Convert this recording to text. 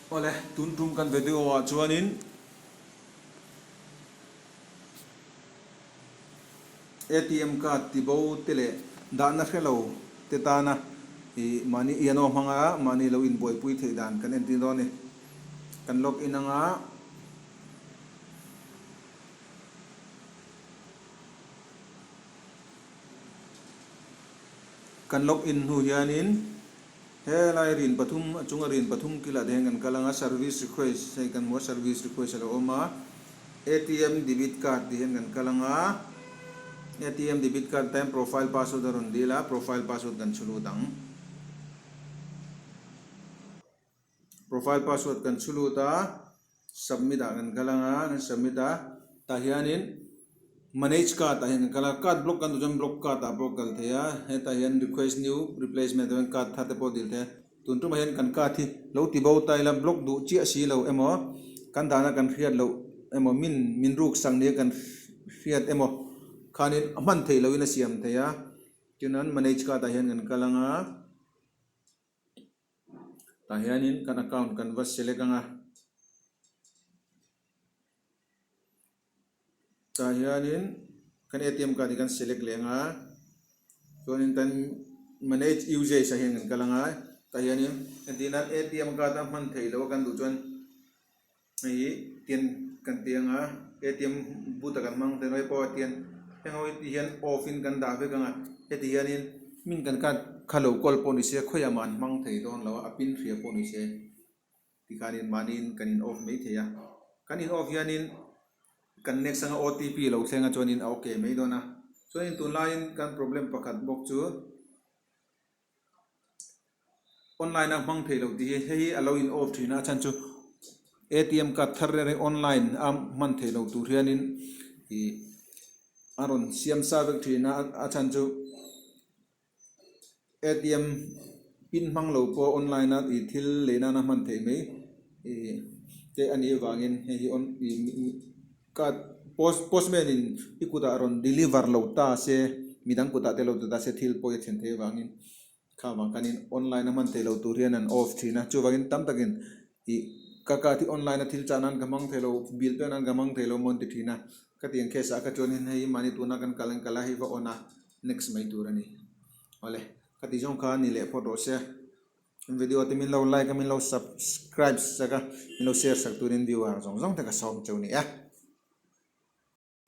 Awle, tun tum kan video ah chuanin ATM card tibo te leh dahna hre lo te tana ih mahni iano hmanga mahni lo inbuaipui theih dan kan entir dawn a ni. Kan log in anga. Kan log in hnu hianin helai rin pathum a chunga rin pathum kilah te hian kan kal ang a, service request hei kan hmu a service request a lo awm a, atm debit card tih hian kan kal ang a, atm debit card time profile password a rawn dil a, profile password kan chhu lut ang. Profile password kan chhu lut a, submit ah kan kal ang a, kan submit a, tah hianin manage card ah hian kan kal a, card block kan duh chuan block card ah pawh kal thei a, hetah hian request new replacement ah hian card thar te pawh dil thei a, tun tumah hian kan card hi lo ti bo ta ila block duh chiah si lo emaw kan dahna kan hriat loh emaw min min ruk sak nia kan hriat emaw khanin a hman theih lohin a siam thei a, chuan manage card ah hian kan kal ang a. Tah hianin kan account kan va select ang a, tah hianin kan atm card hi kan select leh ang a, chuanin kan manage usage ah hian kan kal ang a, tah hianin entir nan atm card a hman theih loh a kan duh chuan Hei hi tian kan ti ang a atm boot ah kan hmang thei mai pawh a tian heng ho hi ti hian off in kan dah vek ang a heti hianin min kan card kha lo kawl pawh ni se khawiah mah an hmang thei dawn lo a a pin hria pawh ni se tikhanin mahniin kan in off mai thei a kan in off hianin kan next anga otp lo thleng a chuanin a okay mai dawn a chuanin tunlaiin kan problem pakhat bawk chu. Online a hmang thei lo tih hi hei hi a lo in off thin a a chhan chu atm card thar reng reng online a hman theih loh tur hianin ih a rawn siam sa vek thin a a chhan chu atm pin hmang lo pawh online a ih thil lei nana hman theih mai ih te a nih avangin hei hi on ih card post postman in i kutah rawn deliver lo ta se midang kutah te lo ti ta se thil pawi a thlen theih avangin. Kha vang khanin online a hman theih loh tur hian an off thin a, chuvangin tam takin ih ka card hi online a thil chah nan ka hmang thei lo, bill pek nan ka hmang thei lo maw an ti thin a, ka ti ang case ah kha chuanin hei mahni tuna kan kal an kal a hei va on a next mai tur a ni. Awle ka tih zawng kha ni leh phawt rawh se, video te min lo like a min lo subscribe sak a min lo share sak turin viewer zawng zawng te ka sawm cheu ni e.